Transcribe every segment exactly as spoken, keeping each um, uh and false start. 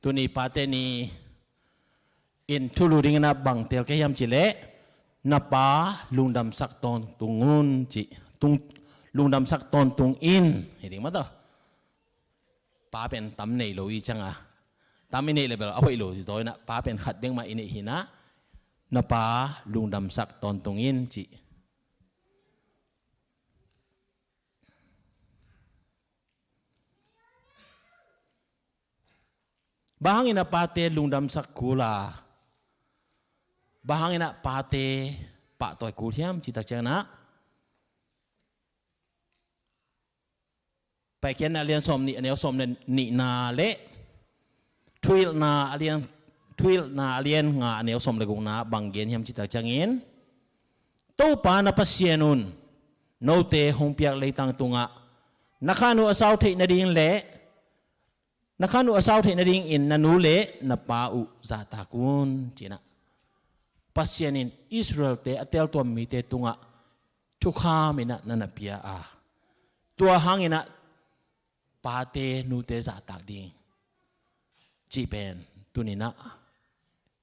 Tuni pate ni in thulu dingin ah bang teel ka hiam cih leh, na pa lungdamsak tawntung un ci. Tung, lungdamsak tawntung in. Hi ding mah tawh. Pa pen tam nei lo i ciangah, tam i neih leh bel a hoih lo ci tawi-in ah, pa pen khat bek mah i neih hi-in ah, na pa lungdamsak tawntung in ci. Bang hangin ah pate lungdamsak kul a, bang hangin ah pate pahtawi kul hiam cih tak ciangin ah, Paikhiatna a lian sawm nih, a neu sawm le nihna le Thuhilhna a lian, Thuhilhna a lian nga, a neu sawm le gukna bang gen hiam cih tak ciangin, Topa na Pasian un note hong piak leitang tungah na khan uh a sau theih nading le na khan uh a sau theih nadingin na nu le na pa uh zahtak un, ci-in ah Pasian in Israel-te a teltuam mite tungah thukham in ah na na pia a, tua hangin ah pate nute zahtak ding cih pen tuni-in ah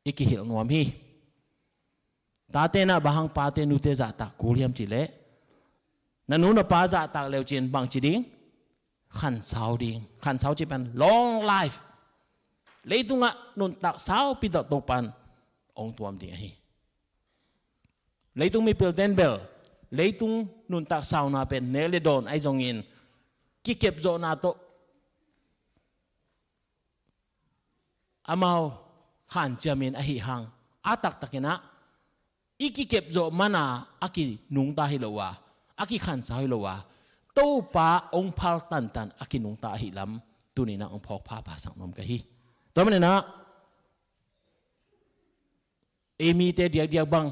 i kihilh nuam hi. Tate in ah bang hang pate nute zahtak kul hiam cih leh, na nu na pa zahtak le uh cin bang ci ding? Khansau ding. Khansau cih pen long life. Leitungah nuntak saupi tawh Topa'n hong tuam ding ahi. Leitung mipilte'n bel leitung nuntak sauna pen nek le dawn ahi zongin, kikep zawhna tawh amau hanciamin ahi hang, a taktakin ah i kikep zawh man a a kinungta hi lo a, a kikhansau hi lo a, Topa hong phal tantan a kinungta ahi lam tuni-in ah hong phawk phapha sak nuam ka hi. Tua manin ah ei mite diakdiak bang,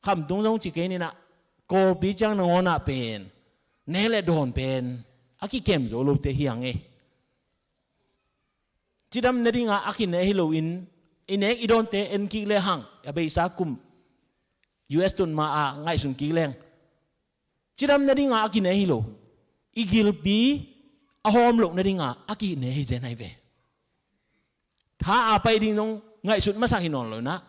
khamtung zong ci kei ni-in ah, Kawlpi ciang nangawn ah pen nek le dawn pen a kikem zo lote hi hang e. Cidam nadingah a kine hi loin, i nek i dawnte en kik le hang, a beisa kum U S tun ma a ngaihsun kik leng, cidam nadingah a kine hi lo, i gilpi a hawm loh nadingah a kine hi zen ahi ve. Tha a pai ding zong ngaihsut masak hi nawn lo-in ah,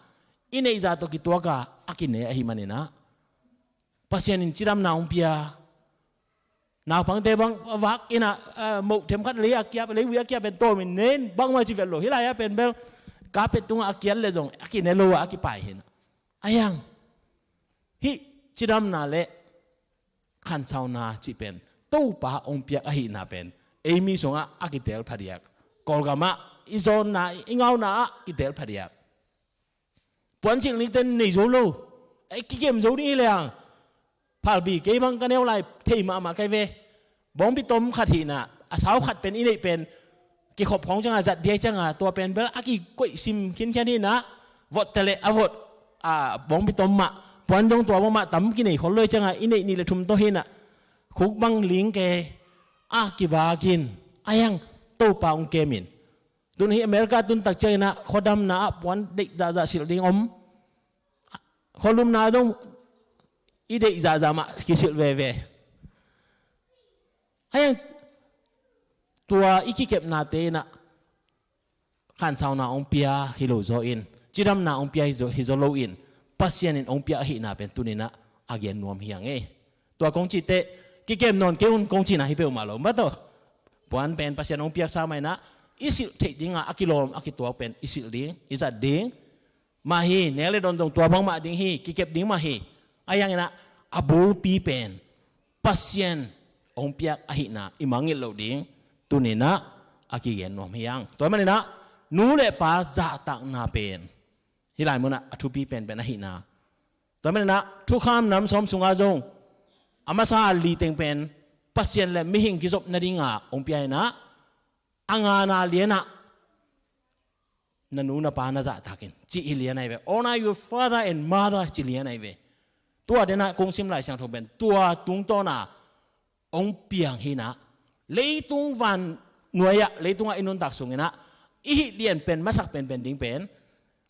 i neih zah tawh kituak a a kine ahi manin ah, Pasian in cidamna hong pia. Naupangte bang a vak in ah, eh, moh themkhat lei a kiap, leivui a kiap pen tawmin ne in, bangmah ci vet lo. Hih lai-ah pen bel carpet tungah a kiat leh zong a kine lo a, a kipai hi-in ah. Ahi hang hih cidamna le khansauna cih pen Topa hong piak ahihna pen ei mi sungah a kitel phadiak. Kawlgamah i zawnna, i ngauna ah kitel phadiak. Puansilh nikten nei zo lo, a kikem zo ding hi lehang, phalbi kei bang ka neu lai thei mahmah ka hi ve. Bawngbi tom khat hi-in ah, a sau khat pen i neih pen kikhop khawng ciangah, zat diai ciangah, tua pen bel a kikoih sim khinkhian hi-in ah, vot ta leh a vot, a, bawngbi tom mah, puan zong tua bawng mah tam kinei khol lo hi ciangah, i neih nih le thum tawh hi-in ah, khuk bang ling kei a kivak in, ahi hang Topa hong kem in. Tun hi America tun tak ciangin ah, khuadamna ah puan deih zahzah silh ding om. Khualumna zong i deih zahzah mah kisilh veve. Ahi hang tua i kikepnate in ah khansauna hong pia hi lo zaw in, cidamna hong pia hi zaw, hi zaw lo in, Pasian in hong pia ahihna pen tuni-in ah a gen nuam hi hang e. Tua kong cih teh, kikem nawn kei un kong cihna hi peuhmah lo mah tawh. Puan pen Pasian hong piaksa mah in ah, i silh theih dingah a kilawm a kituak pen i silh ding, i zat ding mah hi. Nek le dawn zong tua bangmah ding hi, kikep ding mah hi. Ahi hangin ah, a bulpi pen Pasian hong piak ahihna i mangngilh loh ding tuni-in ah a kigen nuam hi hang. Tua manin ah, nu le pa zahtakna pen hih lai munah a thupi penpen ahihna. Tua manin ah, thukham nam sawm sungah zong a masa li teng pen Pasian le mihing kizop nadingah hong pia in ah, a ngana lianah, na nu na pa na zahtak in, cih hi lian ahi ve. Honor your father and mother, ci lian ahi ve. Tua denah kong sim Lai Siangtho pen tua tungtawna hong piang hi-in ah, leitung van nuai-ah, leitungah i nuntak sungin ah, i hih lian pen, masak penpen ding pen,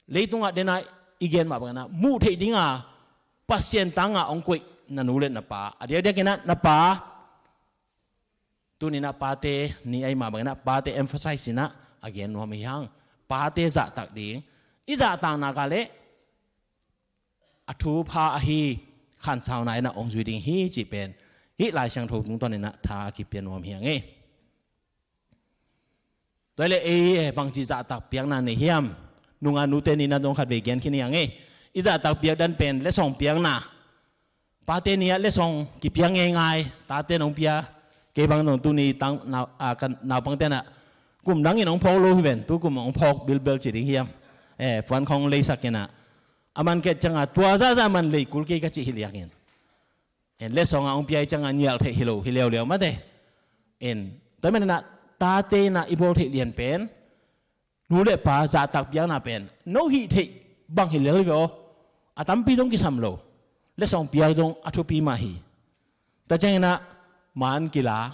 leitungah denah i gen mah bangin ah, muh theih dinga Pasian tangah hong koih na nu le na pa, a diakdiakin ah na pa Tuni-in ah pate ni ahih mah bangin ah pate emphasize in ah a gen nuam hi hang. Pate zahtak ding, i zahtakna ka leh a thupha ahi khansauna in ah hong zui ding hi cih pen hih Lai Siangtho tungtawnin ah tha a kipia nuam hi hang e. Tua hi leh ei, eh, bangci zahtak piakna nei hiam? Nunga nute ni-in ah zong khatvei gen khin hi hang e. I zahtak piak dan pen letsong piakna. Pate ni-ah letsong kipia ngeingai, tate nong pia, kei bang zong tuni tang nau, a, kan naupangte in ah kum dangin hong phawk lo hi ven, tu kum hong phawk bilbel ci ding hiam? Eh, puan khawng leisak in ah, a man ket ciangin tua zahzah man lei kul kei ka cih hi liang in. En, letsong a hong pia hi ciangin nial theih hi lo hi leuleu mate. En, tua manin ah tate in ah i bawl theih lian pen nu le pa zahtak piakna pen no hih theih bang hi lel ve aw. A tampi zong kisam lo. Letsong piak zong a thupi mah hi. Tua ciangin ah man kila,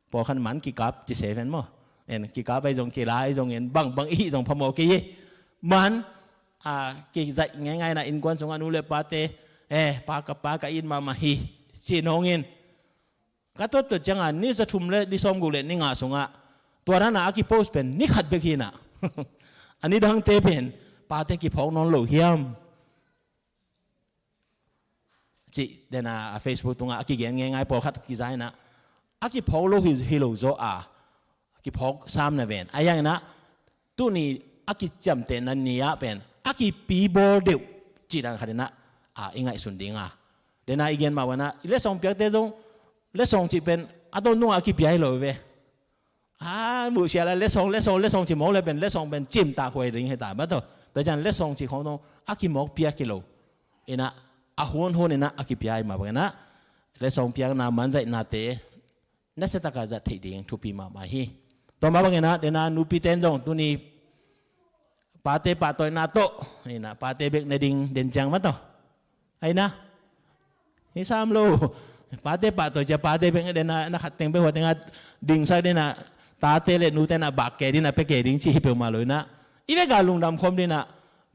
pawlkhat man kikap ci se ven maw? En, kikap ahi zong, kila ahi zongin bangbang i hih zong phamawh kei hi. Man, a, kizaih ngeingai in ah innkuan sungah nu le pate, eh, pa ka, pa ka it mahmah hi ci nong in. Ka tuattuat ciangin ni za thum le ni sawmguk le ni nga sungah tua dan a a kipost pen ni khat bek hi in ah. A nidangte pen pate kiphawk nawn lo hiam? Cih den a, a Facebook tungah a kigen ngeingai pawlkhat kiza in ah, a kiphawk lo hi, hi lo zaw a, kiphawk sam na ven. Ahi hangin ah tuni a kiciamtehna ni-ah pen a kipi bawl deuh cih dan khat in ah, a, i ngaihsun ding a. Den a i gen mah bangin ah i letsong piakte zong, letsong cih pen a tawntung a kipia hi lo ve. A, muhsia la letsong, letsong, letsong ci mawk le pen letsong pen cimtak huai ding hi ta mah tawh. Tua ciang letsong ci khawng zong a kimawk piak hi lo. In ah a hunhun in ah a kipia hi mah bangin ah letsong piakna manzaihnate nasia takin zat theih ding thupi mahmah hi. Tua mah bangin ah den a nupite in zong tuni pate pahtawina tawh, in ah pate bek ne ding den ciang mah tawh. Ahi na? Hi sam lo. Pate pahtawi cia pate bek ne den a, na khat teng bek hua teng a dingsak den a, tate le nute in ah bak kei ding, a pia kei ding cih hi peuhmah lo in ah, i bek a lungdam khawm ding in ah,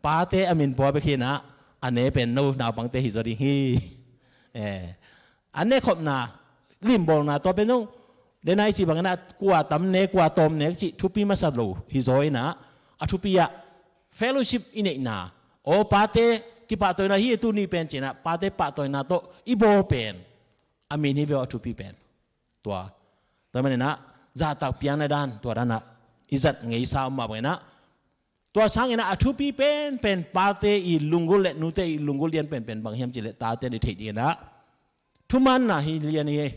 pate a min pua bek hi in ah, a ne pen no naupangte hi zaw ding hi. Eh, a nekhopna, limbawlna tua pen zong, den a i cih bangin ah kua tam nek, kua tawm nek cih thupi masa lo hi zaw in ah, a thupi ah fellowship i neihna, aw pate kipahtawina hi e tuni pen ci in ah, pate pahtawina tawh i bawl pen a min hi ve aw, a thupi pen. Tua, tua manin ah zahtak piakna dan, tua dan ah i zat ngeisa om mah bangin ah, tua sangin ah a thupi penpen pate i lunggulh le nute i lunggulh lian penpen bang hiam cih leh tate in i theih dingin ah thumanna hi lian hi.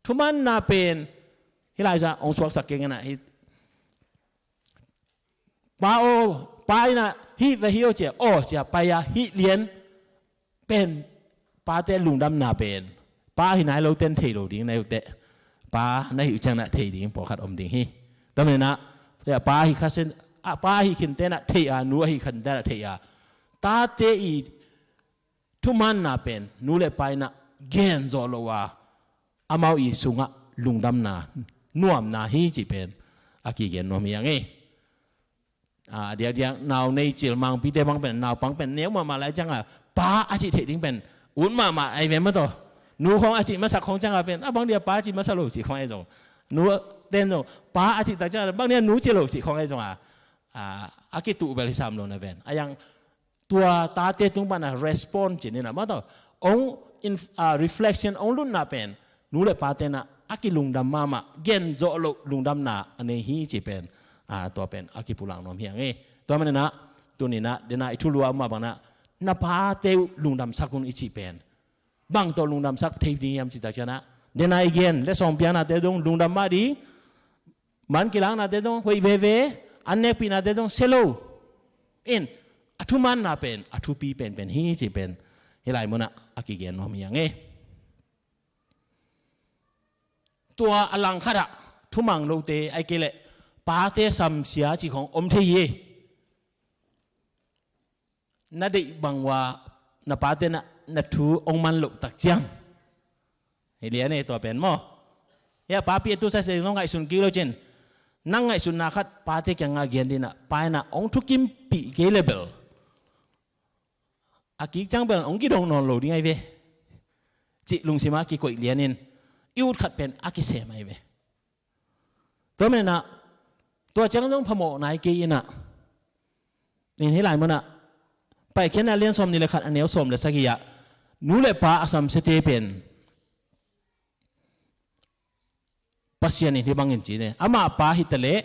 Thumanna pen hih lai zah hong suaksak keng in ah, hih pa aw, pa in ah hih ve hi aw ci a, aw ci a pai a hih lian pen, pate lungdamna pen pa hi nai lote in thei lo ding na hi uh teh. Pa na hih uh ciang in ah thei ding pawlkhat om ding hi. Tua manin ah, pa hi kha sen, a, pa hi khinte in ah thei a, nu a hi khinte in ah thei a, tate i thumanna pen nu le pa in ah gen zawh loh a, amau i sungah lungdamna, nuamna hi cih pen a kigen nuam hi hang e. A, diakdiak nau nei cil mangpite bang pen, naupang pen neu mahmah lai ciang a, pa a cih theih ding pen ut mahmah ahi ve maw taw. Nu khawng a cih masak khawng ciang a pen, a bang dia pa a cih masa lo cih khawng ahi zong, nu ten zong pa a cih tak ciang a bang dia nu ci lo cih khawng ahi zong a, a, a kituh bel hi sam lo na ven. A yang tua tate tung pan a respond ci ni na maw taw, ong in, a, reflection, ong lutna pen nu le pate in ah a kilungdam mahmah, gen zawh loh lungdamna a nei hi cih pen, a, tua pen a kipulak nuam hi hang e. Tua manin ah tuni in ah den a i thulu ah om mah bangin ah, na pate uh lungdamsak un i cih pen bang tawh lungdamsak thei ding hiam cih tak ciang ah, den a i gen letsong piaknate zong lungdam mah ding, man kilaknate zong hoih veve, an nekpihnate zong sia lo in, a thumanna pen a thupi penpen hi cih pen hih lai mun ah a kigen nuam hi hang e. Tua a langkhat ah thumang lote, ahih kei leh pate samsia cih khawng om thei hi. Na deih bang uh a na pate in ah na thu ong man loh tak ciang, hi lian e tua pen maw. Hia papi a tu sa se nong ngaihsun kik lo cin, nang ngaihsutna khat pate kiangah gen ding in ah, pa in ah ong thukimpih kei leh bel a kik ciang bel ong kidong nawn lo ding ahi ve cih lungsim ah kikoih lian in, i ut khat pen a kisem ahi ve. Tua manin ah tua ciang zong phamawh nai kei in ah, in hih lai munah Paikhiatna lian sawmnih le khat, a neu sawm le sagih ah, nu le pa a samsiate pen Pasian in hih bangin ci ne, amah pa hi ta leh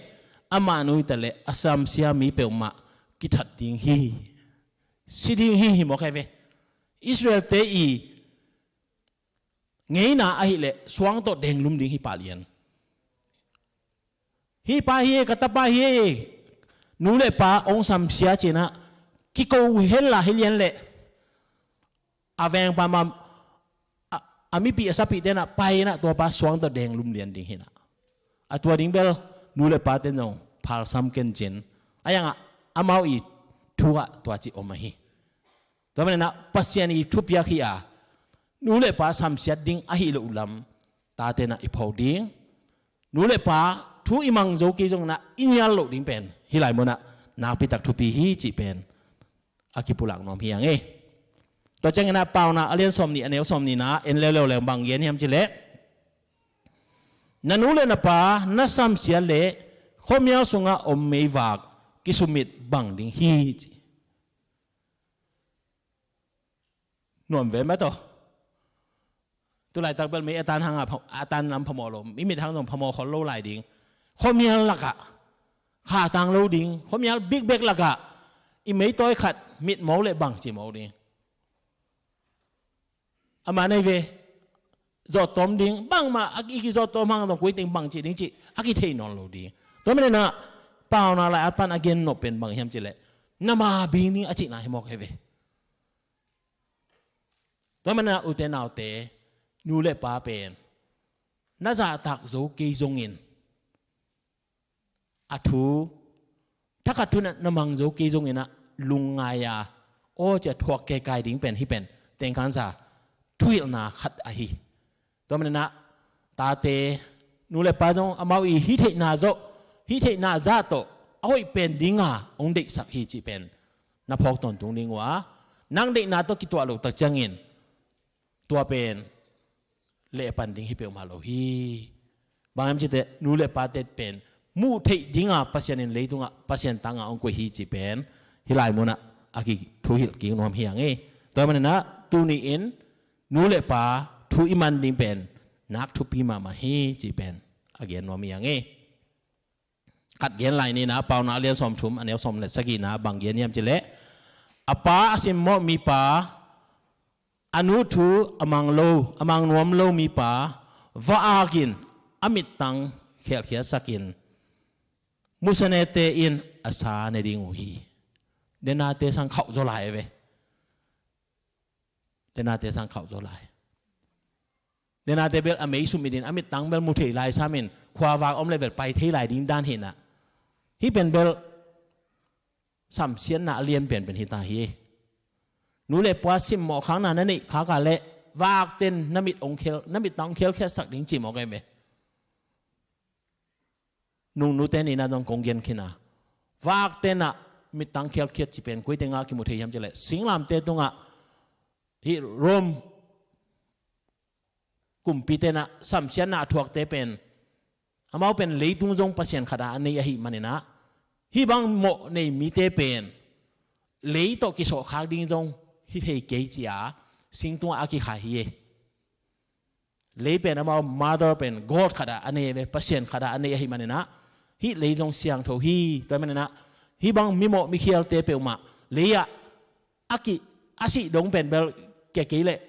amah nu hi ta leh a samsia mi peuhmah kithat ding hi, si ding hi, hi mawk hi ve. Israelte i ngeina ahileh suang tawh denglum ding hi pah lian. Hih pa hi e, ka tapa hi e, nu le pa hong samsia ci-in ah kiko hen la hi lian leh, a vengpa ma, a, a mipih a sapihte in ah pai in ah tua pa suang tawh denglum lian ding hi in ah. A tua ding bel nu le pate zong phalsam kencin. A yang ah amau i thu ah tua ci om ahi. Tua manin ah Pasian i thupiak hi a, nu le pa samsiat ding ahi lo uh lam tate in ah i pho ding. Nu le pa thu i mang zo kei zongin ah i nial loh ding pen hih lai munah nakpitak thupi hi cih pen a kipulak nuam hi ang e. Tua ciangin ah Paunak a lian sawmnih, a neu sawmnihna en leuleu leng bang gen hiam cih leh, na nu le na pa na samsiat leh khuamial sungah om meivak kisumit bang ding hi ci. Nuam ve mah tawh. Tulaitak bel mei a tan hang a pha-, a tan lam phamawh lo, i mit hang zong phamawh khol lo lai ding. Khuamial lakah khatang lo ding, khuamial bikbek lakah i meitawi khat mit maw leh bang ci maw ding. Amah nei ve, zawhtawm ding, bangmah a ki, i kizawhtawm hang zong koi teng bang ci ding cih a kithei nawn lo ding. Tua manin ah Paunak lai-at pan a gen nop pen bang hiam cih leh, na ma bing ding a cihna hi mawk hi ve. Tua manin ah ute naute, nu le pa pen na zahtak zo kei zongin, a thu, thakhat thu na, na mang zo kei zongin ah lungngai a, aw ci a thuak keikai ding pen hih pen tengkhansa thuhilhna khat ahi. Tua manin ah tate, nu le pa zong amau i hih theihna zawh, hih theihna zah tawh a hoih pen dinga hong deihsak hi cih pen na phawk tawntung ding uh a, nang deihna tawh kituah loh tak ciangin tua pen lehpan ding hi peuhmah lo hi. Bang hiam cih leh nu le pate pen muh theih dinga Pasian in leitungah Pasian tanga hong koih hi cih pen hih lai munah a kithuhilh kik nuam hi ang e. Tua manin ah tuni-in nu le pa thu i man ding pen nak thupi mahmah hi cih pen a gen nuam hi ang e. Khat gen lai ni in ah, Paunak a lian sawmthum, a neu sawm le sagihna bang gen hiam cih leh, a pa a simmawh mipa, a nu thu a mang lo, a mang nuam lo mipa, va-ak in a mittang khelkhiatsak in, musanete in a sa ne ding uh hi. Denate sang khauh zaw lai ve. Denate sang khauh zaw lai. Denate bel a mei sumit in a mittang bel mu thei lai sam in khuavak om le bel pai thei lai ding dan hi in ah. Hih pen bel samsiatna a lian penpen hi ta hi. Nu le pa simmawh khakna na neih khak a leh va-akten na mit hong khel, na mittang hong khelkhiatsak ding ci mawk e me. Nungnute ni in ah zong kong gen khin a, va-akten ah mittang khelkhiat ci pen koi tengah kimu thei hiam cih leh, singlamte tungah hih Rome kumpite in ah samsiatna a thuakte pen, amau pen leitung zong pasian khat a a nei ahih manin ah, hih bang mawh nei mite pen lei tawh kisawhkhak ding zong hi thei kei ci a, sing tungah a kikhai hi e. Lei pen amau mother pen god khat a a nei ve, pasian khat a a nei ahih manin ah, hih lei zong siangtho hi. Tua manin ah hih bang mimawh mikhialte peuhmah lei ah a ki, a sih dong pen bel kia kei leh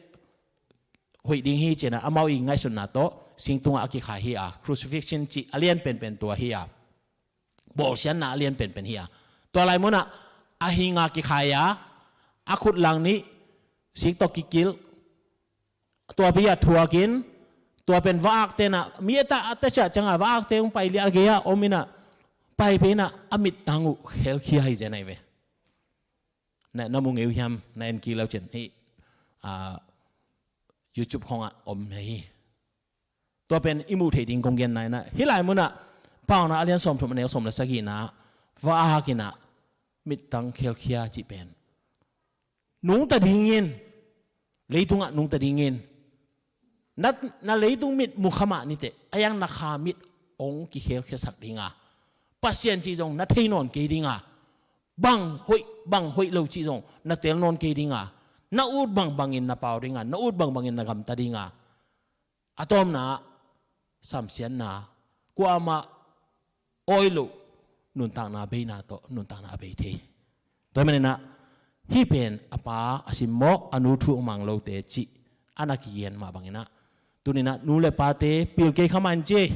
hoih ding hi ci in ah amau i ngaihsutna tawh sing tungah a kikhai hi a, crucifixion cih a lian penpen tua hi a, bawlsiatna a lian penpen hi a. Tua lai munah a hinga kikhai a, a khut lang nih sik tawh kikilh, tua pi a thuakin, tua pen va-akten ah, mi a ta, a ta ciah ciangah va-akte hong pai liah gei-ah om in ah, pai pen ah a mittang uh khelkhia hi zen ahi ve. Na, na mu ngei uh hiam, na en kik leu cin hih, ah, YouTube khawngah om na hi. Tua pen i muh theih ding kong genna in ah, hih lai munah Paunak a lian sawmthum, a neu sawm le sagihna, va-ak in ah mittang khelkhia cih pen nungta dingin, leitungah nungta dingin Na, na leitung mit mu kha mah ni teh, a iang na kha mit hong kikhelkhiasak ding a, Pasian cih zong na thei nawn kei ding a, bang hoih bang hoih lo cih zong na tel nawn kei ding a, na ut bangbangin na pau ding a, na ut bangbangin na gamta ding a, a tawpna ah samsiatna, kuamah awi loh nuntakna beina tawh nuntakna a bei thei. Tua hi maninah hih pen a pa a simmawh, a nu thu a mang lote cih a na kigen mah banginah, tuninah nu le pate pil kei kha man ci ei.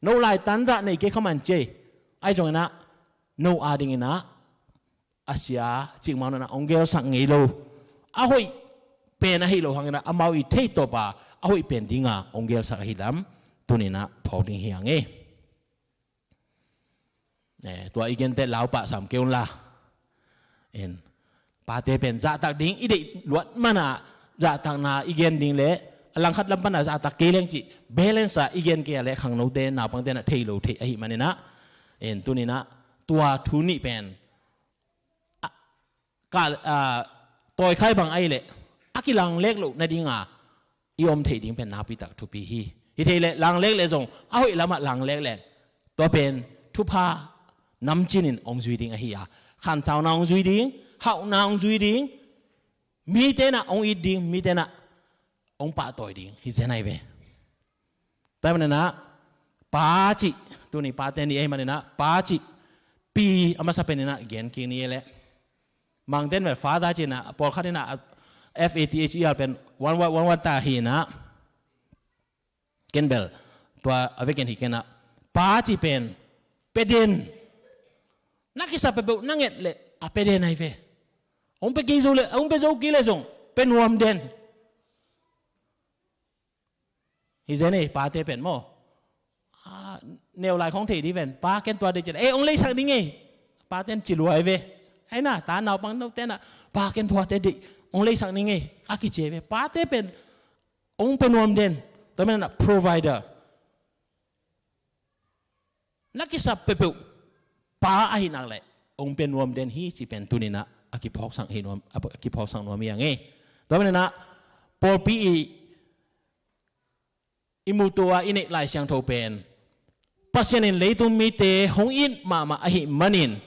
No laitan zah nei kei kha man ci ei. Ahi zonginah no a dinginah a sia cikmah nanah hong gelsak ngei lo, a hoih pen ahi lo hanginah amau i theih tawpa a hoih pen dinga hong gelsak ahi lam tuninah phawk ding hi hang ei. Eh, tua i gente lau pah sam kei un la. En, pate pen zahtak ding i deih luat mana zahtakna i gen ding le a langkhat lam pana zahtak kei leng cih balance a i gen kei a le khangnote naupangte na thei lo theih ahi maninah, en, tuninah tua thu nih pen a, ka, a, tawikhai bang ahi leh a kilanglek loh nadinga i om theih ding pen nakpitak thupi hi. Hi thei leh langlek leh zong a hoih lamah langlek leh tua pen thupha namcinin hong zui ding ahi a, khansauna hong zui ding, hauhna hong zui ding, mite nah hong it ding, mite nah hong pahtawi ding hi zen ahi ve. Tua hi maninah pa cih, tuni pate ni ahi maninah pa cih pi a masa peninah gen kik ni e leh. Mangten bel father cinah pawlkhat inah F A T H E R pen one word, one word ta hinah. Ken bel tua a veken hi kenah pa cih pen pe den. Na kisap peuhpeuh na nget leh a pe den ahi ve. Hong pe kei zo leh, hong pe zo kei leh zong pe nuam den. Hi zen ei, pate pen maw. Ah, neu lai khong thei di ven, pa ken tua deih ci leh, eh, hong leisak ding ei. Paten ci luai ve. Aina ta naupang note na pa ken tuate deih, hong leisak ding ei, a kici ei ve. Pate pen hong pe nuam den. Tua maninah provider. Na kisap peuhpeuh pa ahi nak leh hong pe nuam den hi cih pen tuninah a kiphawksak hi nuam, a kiphawksak nuam hi hang ei. Tua maninah pawlpi i i muhtua i neih Lai Siangtho pen Pasian in leitung mite hong it mahmah ahi manin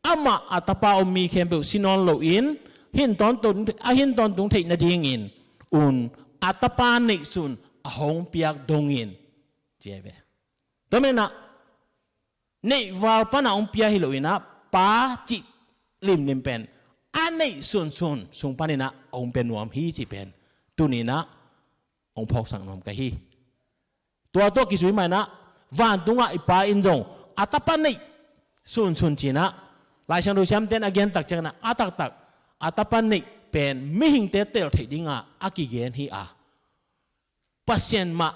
amah a tapa om mi khempeuh si nawn loin hin tawntung, a hin tawntung theih nadingin un a tapa neihsun a hong piak dongin ci ahi ve. Tua maninah neihval pana hong pia hi loinah pa cih limlim pen a neih sunsun sung paninah hong pia nuam hi cih pen tuninah hong phawksak nuam ka hi. Tua tawh kizui maninah vantungah i pa in zong a tapa neih sunsun cinah Lai Siangtho siamten a gen tak cianginah a taktak a tapa neih pen mihingte tel theih dinga a kigen hi a, Pasian mah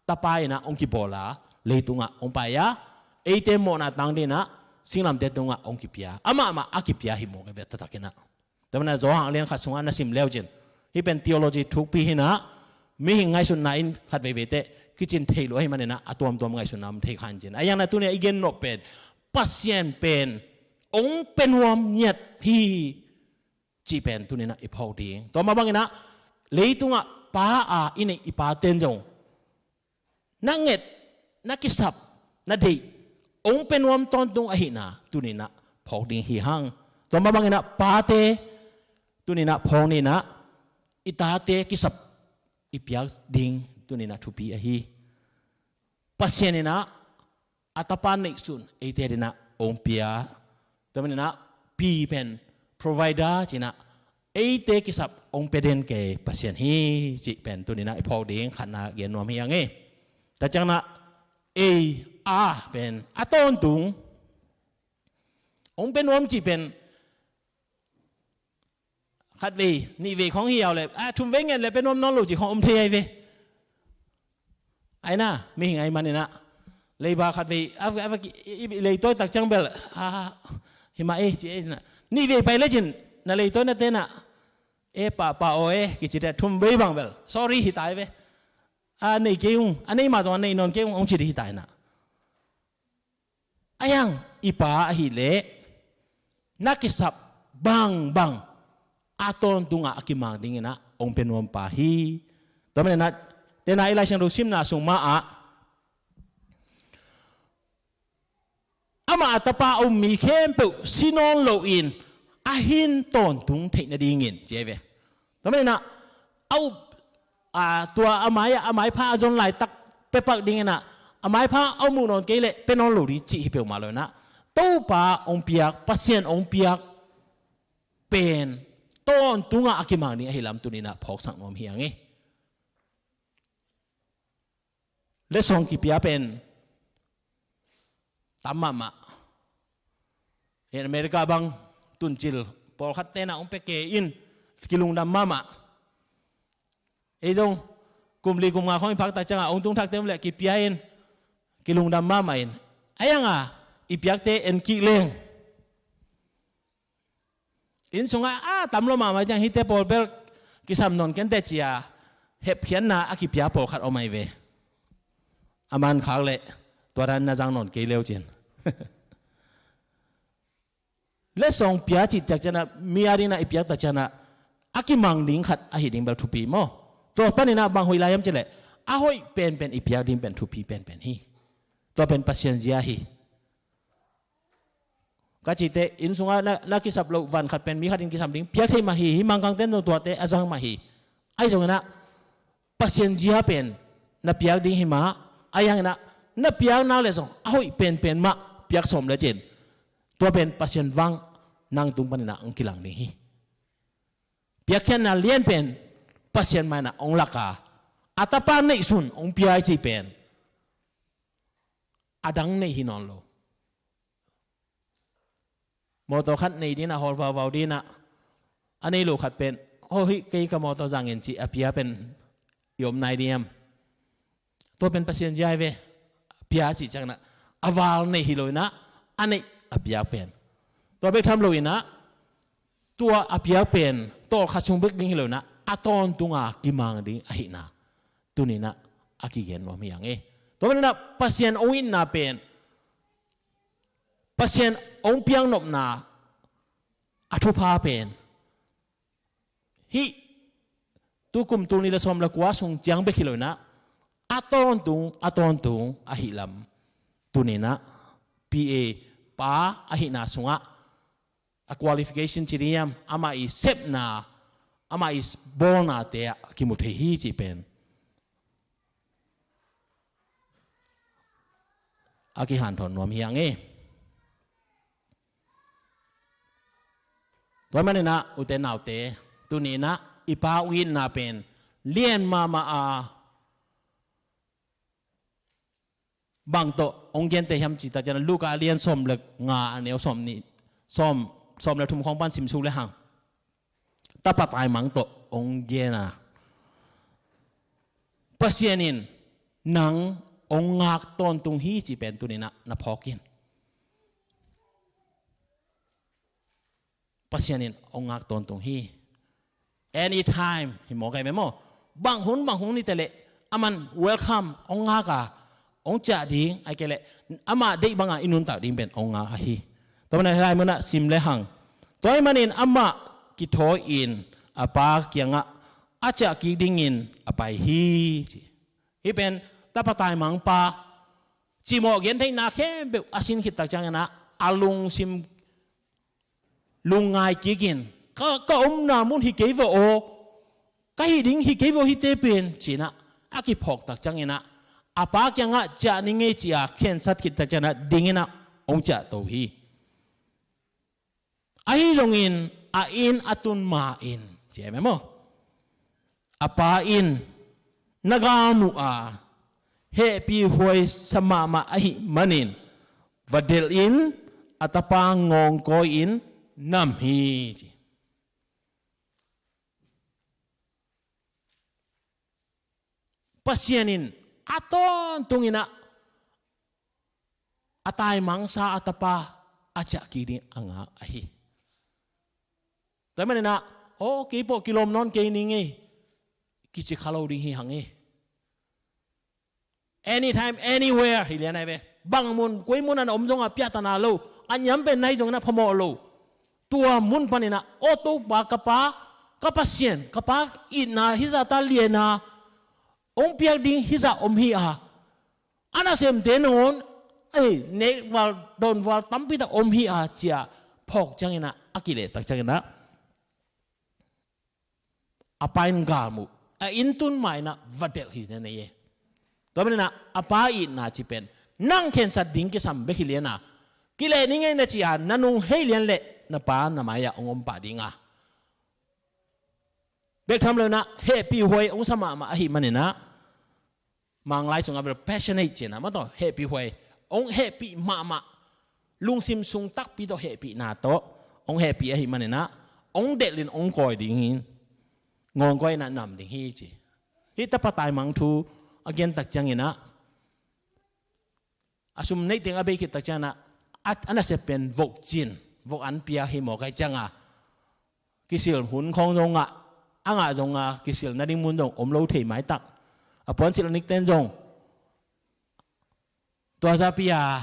tapa inah hong kibawl a leitungah hong pai a, eite mawhna tang dinah singlamte tungah hong kipia, amah mah a kipia hi mawk a, bia taktakinah. Tua maninah Johan a lian khat sungah na sim leucin hih pen theology thukpi hinah mihing ngaihsutna in khat veivei teh kicin thei lo ahi maninah a tuamtuam ngaihsutna om thei khan cin. A iangna tunia i gen nop pen Pasian pen hong pe nuam ngiat hi cih pen tuninah i phawk ding. Tua mah banginah leitungah pa a i neih i paten zong na nget, na kisap, na deih hong pe nuam tawntung ahihna tuninah phawk ding hi hang. Tua mah banginah pate tuninah phawk ninah i tate kisap i piak ding tuninah thupi ahi. Pasian inah a tapa neihsun eite dinah hong pia. Tua maninah pi pen provider cinah eite kisap hong pe den kei Pasian hi cih pen tuninah i phawk ding khatna gen nuam hi hang ei. Tua cianginah ei a pen a tawntung hong pe nuam cih pen khatvei nihvei khong hi au le, a, thumvei ngen le pe nuam nawn lo cih khong om thei ahi ve. Aina mihing ahi maninah leiba khatvei a, a, i, i, leitawi tak ciang bel, a, hi mah ei ci ei na. Nihvei pai lecin na leitawi na tenah e pahpah aw e kici teh thumvei bang bel sorry hi ta ahi ve. A nei kei ung, a nei mah zong a nei nawn kei ung hong ci dih hi ta inah. A iang i pa ahileh na kisap bangbang a tawntungah a kimang dinginah hong pia nuam pa hi. Tua maninah Tena i Lai Siangtho simna sung mah ah, amah a tapa a um mi khempeuh si nawn loin a hin tawntung theih nadingin ci ahi ve. Tua maninah a up, a, tua a mai, a maipha a zon laitak pia pak dinginah a maipha a muh nawn kei leh pia nawn lo ding cih hi peuhmah lo inah, Topa hong piak, Pasian hong piak pen tawntungah a kimang ding ahi lam tuninah phawksak nuam hi hang hi. Letsong kipia pen tam mahmah. In America bang tuncil pawlkhat tenah hong pia kei in kilungdam mahmah. Ei zong kum li kum nga khawng i phak tak ciangah hong tung thakte om leh kipia in kilungdam mahmah in. A ianga i piakte en kik leng. Inn sungah a tam lo mahmah ciang hihte pawl bel kisam nawn kenteh ci-a hepkhiatna a kipia pawlkhat om ahi ve. A man khak leh tua dan na zang nawn kei leu cin. Letsong pia cih tak cianah, mi a dinah i piak tak cianah a kimang ding khat ahi ding bel thupi maw? Tua paninah bang hoih lai hiam cih leh a hoih penpen i piak ding pen thupi penpen hi. Tua pen Pasian zia hi. Ka cihte inn sungah na, na kisap loh van khat pen mi khat in kisam ding piak thei mah hi. Hih Mangkangte in zong tuate a zang mah hi. Ahi zonginah Pasian zia pen na piak ding hi mah. Ahi hanginah na piak nak leh zong a hoih penpen mah piak sawm lecin, tua pen Pasian vang nang tung paninah hong kilang ding hi. Piakkhiatna lian pen Pasian mah inah hong lak a, a tapa neihsun hong pia i cih pen a dang nei hi nawn lo. Mawtaw khat nei dinah, hawl vauvau dinah, a nei lo khat pen, "Aw, hih kei ka mawtaw zangin," cih a pia pen i om nai diam? Tua pen Pasian zia hi ve. Pia cih cianginah a val nei hi lo inah a neih a piak pen. Tua bek tham lo inah tua a piak pen tawlkhat sung bek ding hi lo inah a tawntunga kimang ding ahihna tuninah a kigen nuam hi hang hi. Tua maninah Pasian hong itna pen, Pasian hong piaknopna a thupha pen hih tukum tul nih le sawm le kua sung ciang bek hi lo inah a tawntung, a tawntung ahi lam tuninah P A pa ahihna sungah a qualification ci ding hiam, amah i sepna, amah i bawlnate ah kimu thei hi cih pen a kihanthawn nuam hi hang hi. Tua maninah ute naute, tuninah i pa hong itna pen lian mahmah a, bang tawh hong gente hiam cih tak cianah Luka a lian sawm le nga a neu sawm nih, sawm, sawm le thum khawng pan simsuk le hang. Tapa taimang tawh hong gen a, Pasian in nang hong ngak tawntung hi cih pen tuninah na phawk in. Pasian in hong ngak tawntung hi. Anytime hi mawk ahi ve maw? Bang hun bang hun ni teh leh aman welcome, hong ngak a, hong ciah ding, ahih kei leh amah deih banga i nuntak ding pen hong ngak ahi. Tua manin hih lai munah sim le hang. Tua ahih manin amah kithawi-in a pa kiangah a ciah kik dingin a pai hi ci. Hih pen tapa taimangpa cimawh gentheihna khempeuh a sin khit tak cianginah a lungsim lungngai kikin, ka, ka omna mun hi kei veh aw, ka hih ding hi kei veh aw hihte pen, ci-inah a kiphawk tak cianginah a pa kiangah ciah ni ngei ci-a khensat khit tak cianginah dinginah hong ciahto hi. Ahi zongin a inn a tun ma-in, ci hi ve maw? A pa in na galmuh a, hehpihhuai sa mahmah ahih manin va delhin a tapa ngawngkawi-in nam hi ci. Pasian in a tawntunginah a taimangsa a tapa a ciah kik ding a ngak ahi. Tua ahih maninah, aw, kei pawh kilawm nawn kei ni ngei, kici kha lo ding hi hang hi. Anytime, anywhere hi lian ahi ve. Bang mun, koi mun a na om zongah piahtana lo, a niam pen na hi zongin a phamawh lo. Tua mun paninah, aw Topa, ka pa, ka Pasian, ka pa itna hih zahta lian a, hong piak ding hizah om hi a, a nasemte nangawn, ei, nekval dawnval tampitak om hi a, ci-a phawk ciangin ah, a kilehtak ciangin ah, a pa in galmuh, a inn tun mah in ah va delh hi na nei e. Tua manin ah a pa itna cih pen nang khensat ding kisam bek hi lian a, kileh ni ngei na ci a, na nung hei lian leh na pa na mai-ah hong om pah ding a, bek tham lo in ah hehpihhuai hong sa mahmah ahih manin ah, Manglai sungah bel passionate ci-in ah, mah tawh hehpihhuai, hong hehpih mahmah, lungsim sung takpi tawh hehpihna tawh hong hehpih ahih manin ah, hong delhin hong kawi ding hi, ngawngkawi in ah nam ding hi ci. Hih tapa taimang thu a gentak ciangin ah, a sum neih teng a bei khit tak ciangin ah, a, a nasep pen vok cin, vok an pia hi mawk ahih ciangin ah, kisil hun khawng zong ngah, a ngah zong a kisil nading mun zong om lo thei maitak. A puansilh a nikten zong tua zapi a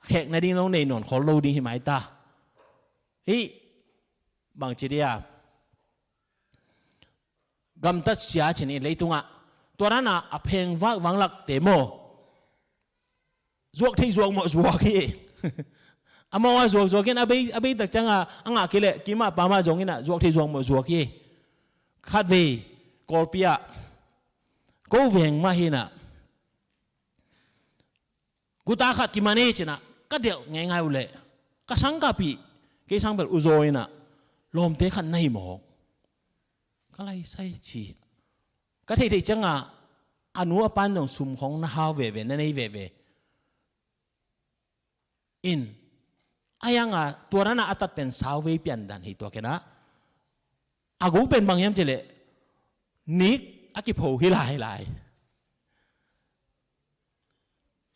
khek nading zong nei nawn khol lo ding hi maita. Hih bangci dia, gamtat sia cin i leitungah, tua dan a a pheng vak vanglakte maw, zuak thei zuak mawh zuak hi. Amau a zuak zuak in a bei, a bei tak ciang a, a ngah kei leh kimah pamah zong in ah zuak thei zuak mawh zuak hi. Khatvei Kawlpi ah ko veng mah hi in ah, guta khat kiman e ci-in ah ka delh ngeingai uh leh, ka sang ka pih, kei sang bel uzaw in ah lawmte khat na hi mawk, ka laisai ci. Ka theihtheih ciang a, a nu a pa in zong sum khawng na hau veve, na nei veve in, a yang a tua dan a a tat pen sauvei piandan hi tua ken ah. A gu pen bang hiam cih leh, nik a kipho hi lailai.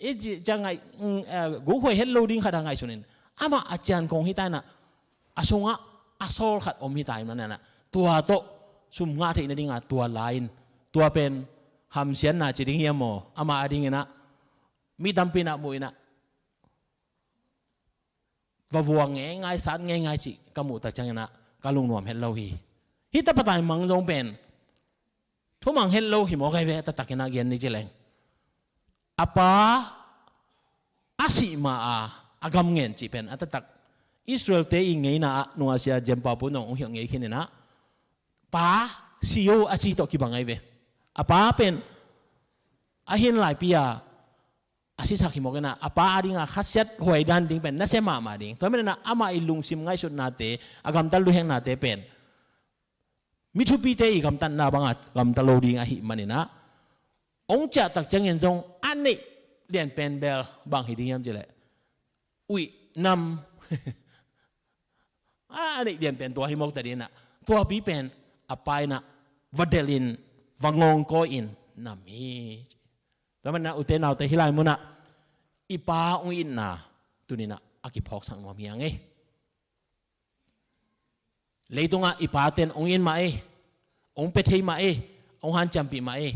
I cih ciang ngai, mm, eh, gukhuai het lo ding khat a ngaihsun in, amah a cian kong hi ta in ah, a sungah a sawl khat om hi ta in ah, tua tawh sum ngah theih nading a tua la in, tua pen hamsiatna ci ding hiam maw, amah a ding in ah, mi tampi in ah muh in ah, va vuang ngeingai, sat ngeingai cih ka muh tak ciang in ah ka lungnuam het lo hi. Hih tapa taimang zong pen thumang het lo hi mawk ahi ve, a taktak in ah gen ni ci leng. A pa a sih ma a, a gam ngen cih pen a taktak Israel-te i ngeina ah nungah sia Jem Pau Pun zong hong hilh ngei khin in ah, pa si o a ci tawh kibang ahi ve. A pa pen a hin laipi a a sisak hi mawk in ah, a pa a ding a khasiat huai dan ding pen nasia mahmah ding. Tua manin ah amah i lungsim ngaihsutnate, a gamtat luheknate pen mi thupite i gamtatna bang a gamta lo ding ahih manin ah, hong ciah tak ciangin zong a neih lianpen bel bang hi ding hiam cih leh, uih nam. A, a neih lianpen tua hi mawk ta ding in ah, tuapi pen a pa in ah va delhin, va ngawngkawi in nam hi. Tua manin ah ute naute, hih lai mun ah i pa hong itna tuni in ah a kiphawksak nuam hi hang e. Leitungah i pate'n hong it mah e, hong pia thei mah e, hong hanciampih mah e.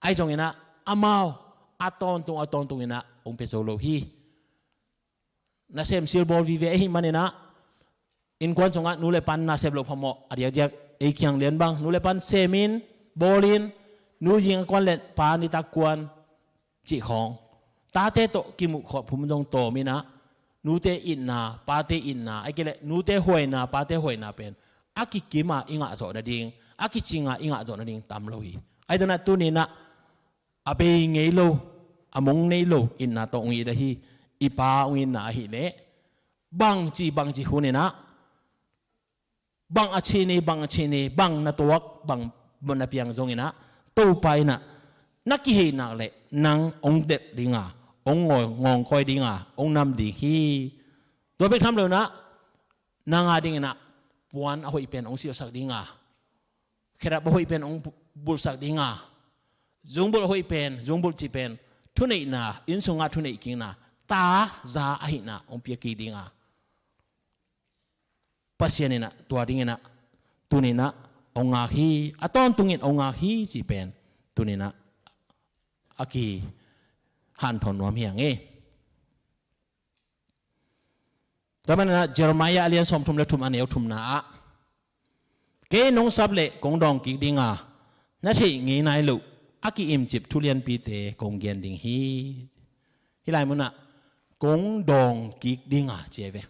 Ahi zongin ah amau a tawntung a tawntung in ah hong pia zo lo hi. Nasem silbawl vive ahih manin ah, innkuan sungah nu le pa'n nasep loh phamawh a diakdiak, ei kiang lian bang nu le pa'n semin, bawlin, nu zing a kuan le pa nitak kuan cih khawng, tate tawh kimuh khawh phum zong tawm in ah, nute itna, pate itna, ahih kei leh nute huaina, pate huaina pen a kikim a i ngah zawh nading, a kicing a i ngah zawh nading tam lo hi. Ahi zongin ah tuni in ah a bei ngei lo, a mong nei lo itna tawh hong it ahi, i pa hong itna ahih leh, bangci bangci hun in ah, bang a cih ni, bang a cih ni, bang na tuak, bang na piang zongin ah, Topa in ah na kihei nak leh nang hong delh ding a, hong ngaw, ngawngkawi ding a, hong nam ding hi. Tua bek tham lo in ah, nang a ding in ah puan a hoih pen hong silhsak ding a, khedap a hoih pen hong bu-, bulhsak ding a, zungbulh a hoih pen, zungbulh cih pen thuneihna, inn sungah thuneih kikna, ta za ahihna hong pia kik ding a, Pasian in ah tua ding in ah tuni in ah hong ngak hi, a tawntungin hong ngak hi cih pen tuni in ah a kihanthawn nuam hi hang e. Tua manin ah Jeremiah a lian sawmthum le thum, a neu thumna ah, kei nong sap leh kong dawng kik ding a, na theih ngei nai loh a ki-imcip thu lianpite kong gen ding hi. Hih lai munah kong dawng kik ding a ci ahi ve.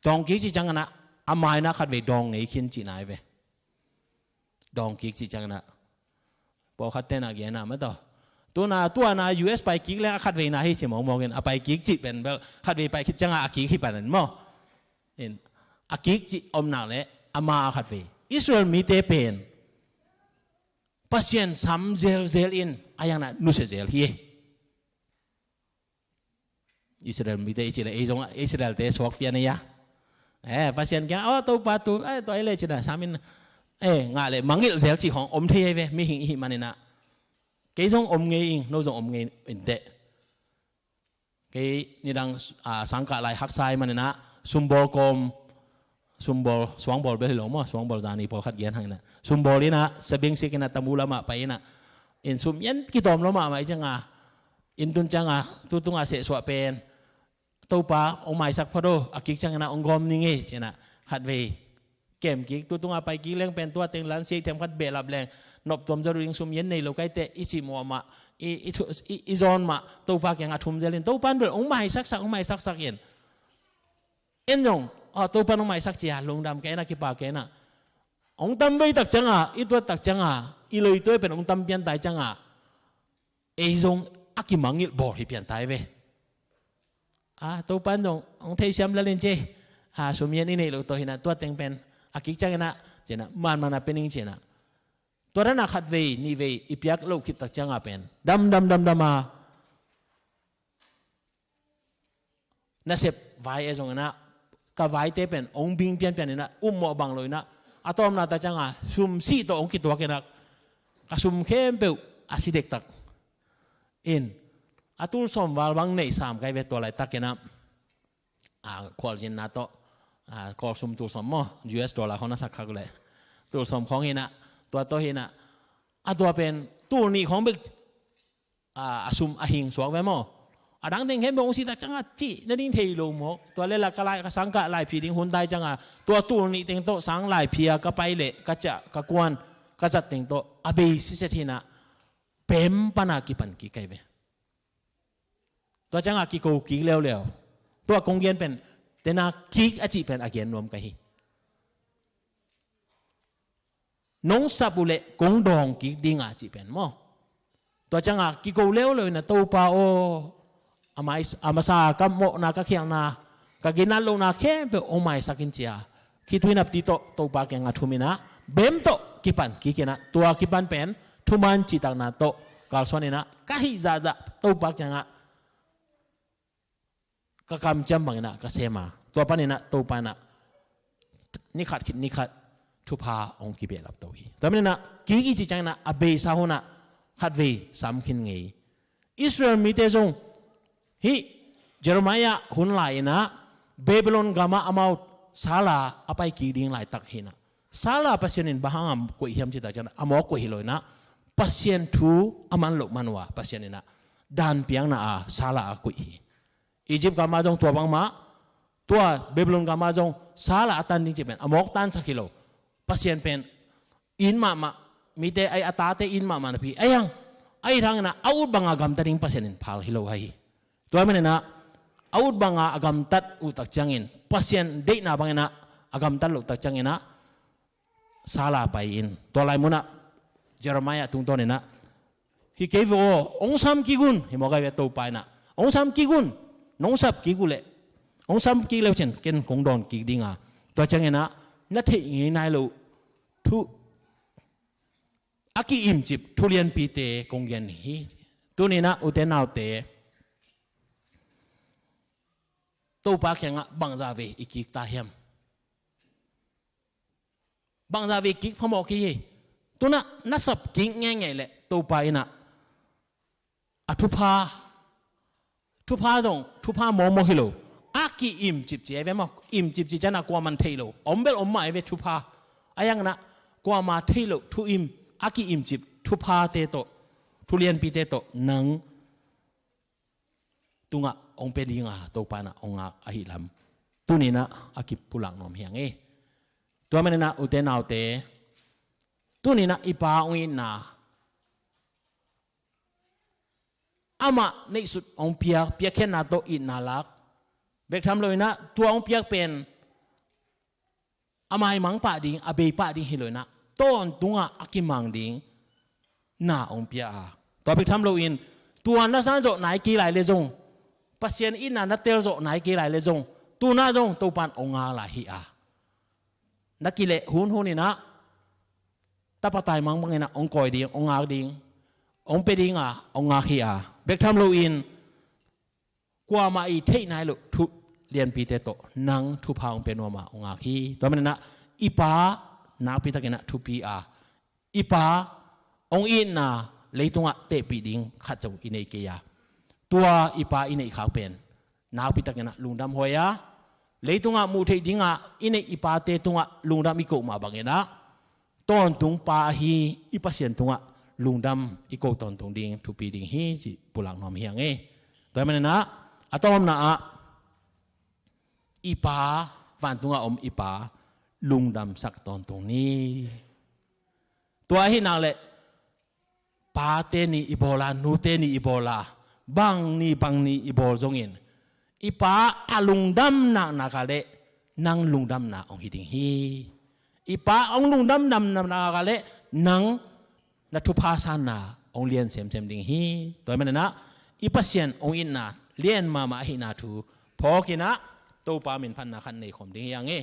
Dawng kik cih ciangin ah a mai na khatvei dawng ngei khin cihna ahi ve. Dawng kik cih ciangin ah pawlkhat tenah gen ah mataw, tuna tuana U S pai kik leng a khatveina hi ci mawkmawk in, a pai kik cih pen bel khatvei pai khit ciangah a kik hi pan in maw. In, a kik cih om nak leh a ma a khatvei. Israel mite pen Pasian sam zelzel in a yang na nusia zel hi. Israel mite i cih leh ei zong Israel-te suak pian ei a. Eh, Pasian kiang, "Aw Topa tu, eh, tua ei le cina samin, eh, ngah leh mangilh zel cih khawng om thei ei ve, mihing i hih maninah. Kei zong om ngei ing, no zong om ngei inteh." Kei nidang, ah, sangkah lai haksa i maninah sumbawl kawm, sumbawl, suangbawl bel hi lo maw, suangbawl zani pawlkhat gen hanginah sumbawl inah sabing sik inah tamu lamah pai inah in sum yan kitawm lo mahmah i cianga in tun cianga tutungah sehsuah pen Topa hong maisak phot o, a kik cianginah hong gawm ning ei cinah khatvei kem kik, tutungah pai kik leng pen tua teng lan siai them khat behlap leng noptuam zaw ding sum yen nei lo kaite i cih mawh mah, i, i, thu- i, i zawn mah Topa kiangah thum zelin Topa in bel hong maisaksak, hong maisaksak in. En zong, aw, Topa in hong maisak cia lungdam kei na, kipa kei na. Hong tam vei tak cianga, i tuat tak cianga, i loitoi pen hong tam pian tai cianga ei zong a kimangilh bawl hi pian tai ve. A, Topa in zong hong theisiam lalin ci. A, sum yen i neih loh tawh hinah tua teng pen a kik cianginah cinah manmana pening cinah. Tua dana khatvei nihvei i piak loh khit tak cianga pen dam dam dam dam a nasep vai e zonginah ka vaite pen hong bing pianpian inah ummawh bang lo inah a tawmna ta cianga sum sih tawh hong kituak inah ka sum khempeuh a si dektak in a tulsawm val bang neih sam kai ve tua laitak inah, a, khualzinna tawh, a, khualsum tulsawm maw, U S dollar khawng na sak khak leh tulsawm khawng hinah tua tawh hinah a tua pen tul nih khawng bek a, a sum a hing suak ve maw? A dang teng khempeuh hong si tak cianga cih nading thei lo mawk. Tua leh la ka lai, ka sangkah laiphi ding hun tai cianga tua tul nih teng tawh sang laiphi a ka pai leh ka ciah, ka kuan, ka zat teng tawh a bei siset hinah bem pana kipan kik kai ve. Tua cianga kiko kik leuleu. Tua kong gen pen tena kik a cih pen a gen nuam kai hi. Nong sap uh leh kong dawng kik dinga cih pen maw? Tua cianga kiko leuleu inah Topa aw, a mai, a masa ka mawhna, ka khialhna, ka ginat lohna khempeuh hong maisak in cia khitui napti tawh Topa kiangah thum inah bem tawh kipan kik inah tua kipan pen thuman cihtakna tawh kalsuan inah ka hih zahzah Topa kiangah ka kamciam banginah ka sem a, tua paninah Topa inah nikhat khit nikhat thupha hong kibehlap to hi. Tua paninah kik i cih cianginah a beisa hunah khatvei sam khin ngei. Israel mite zong hih Jeremiah hun lai inah Babylon gamah amau sala a pai kik ding laitak hinah sala Pasian in bang hangam koih hiam cih tak cianginah a mawk koih hi lo inah Pasian thu a man loh man uh a Pasian inah dan piakna a sala a koih hi. Egypt gam ah zong tua bangmah, tua Babylon gam ah zong sala a tan ding cih pen a mawk tansak hi lo. Pasian pen it mahmah, mite ai a tate it mahmah napi ai hang, ai hang inah a ut banga gamta ding Pasian in phal hi lo hai hi. Tua maninah a ut banga a gamtat uh tak ciangin Pasian deihna banginah a gamtat loh tak cianginah sala pai in. Tua lai munah Jeremiah tungtawn inah hi kei ve aw, hong sam kik un, hi mawk ai ve Topa inah hong sam kik un. Nong sap kik uh leh hong sam kik leu cin ken kong dawn kik dinga, tua cianginah na theih ngei nai loh thu a ki-imcip thu lianpite kong gen hi. Tuninah ute naute, Topa kiangah bangza ve i kik ta hiam? Bangza ve kik phamawh kik hi. Tunah na sap kik ngeingei leh Topa inah a thupha, thupha zong thupha mawkmawk hi lo. A ki-imcip ci ai ve maw? Imcip ci cianah kuaman thei lo, om bel om mah ai ve thupha. A yanginah kuama thei loh thu im, a ki-imcip thuphate tawh, thu lianpite tawh nang tungah hong pia dinga Topa inah hong ngak ahi lam tuninah a kipulak nuam hi hang e. Tua maninah ute naute, tuninah i Pa hong itna amah neihsut hong piak, piakkhiatna tawh itna lak. Bek tham loinah tua hong piak pen a maimang pah ding, a bei pah ding hi loinah tawntungah a kimang ding na hong pia a. Tua bek tham loin tua na san zawh nai kei lai le zong, Pasian itna na tel zawh nai kei lai le zong, tuna zong Topan hong ngak lai hi a. Na kileh hunhun inah tapa taimang banginah hong kawi ding, hong ngak ding, hong pia dinga hong ngak hi a. Bek tham loin kuamah i theih nai loh thu lianpite tawh nang thupha hong pia nuama hong ngak hi. Tua maninah i Pa nakpitakinah thupi a, i Pa hong itna leitungah tehpih ding khat zong i nei kei a. Tua i Pa i neih khak pen nakpitakinah lungdam huai a, leitungah muh theih dingah i neih i pate tungah lungdam i koh mah banginah tawntung Pa ahi i Pasian tungah lungdam i ko tawntung ding thupi ding hi cih pulak nuam hi hang e. Tua hi maninah a tawpna ah i Pa, vantungah om i Pa lungdamsak tawntung ni. Tua ahi nak leh pate ni i bawl a, nute ni i bawl a, bang ni bang ni i bawl zongin i Pa a lungdam naknak a leh nang lungdamna hong hi ding hi. I Pa hong lungdam namnak a leh nang na thupha sanna hong lian semsem ding hi. Tua hi maninah i Pasian hong itna lian mahmah ahihna thu phawkinah Topa minphatna khat nei khawm ding hi hang e.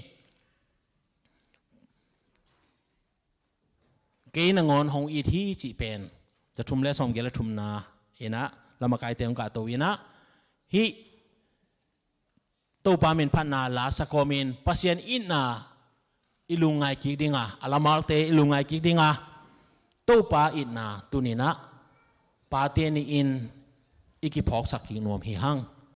Kei nangawn hong it hi cih pen za thum le sawmgiat le thumna inah lamakaite hong kahto inah hih Topa minphatna la sakawmin Pasian itna i lungngai kik dinga, a lamalte i lungngai kik dinga, Topa itna tuninah pate ni-in i kiphawksak kik nuam hi hang.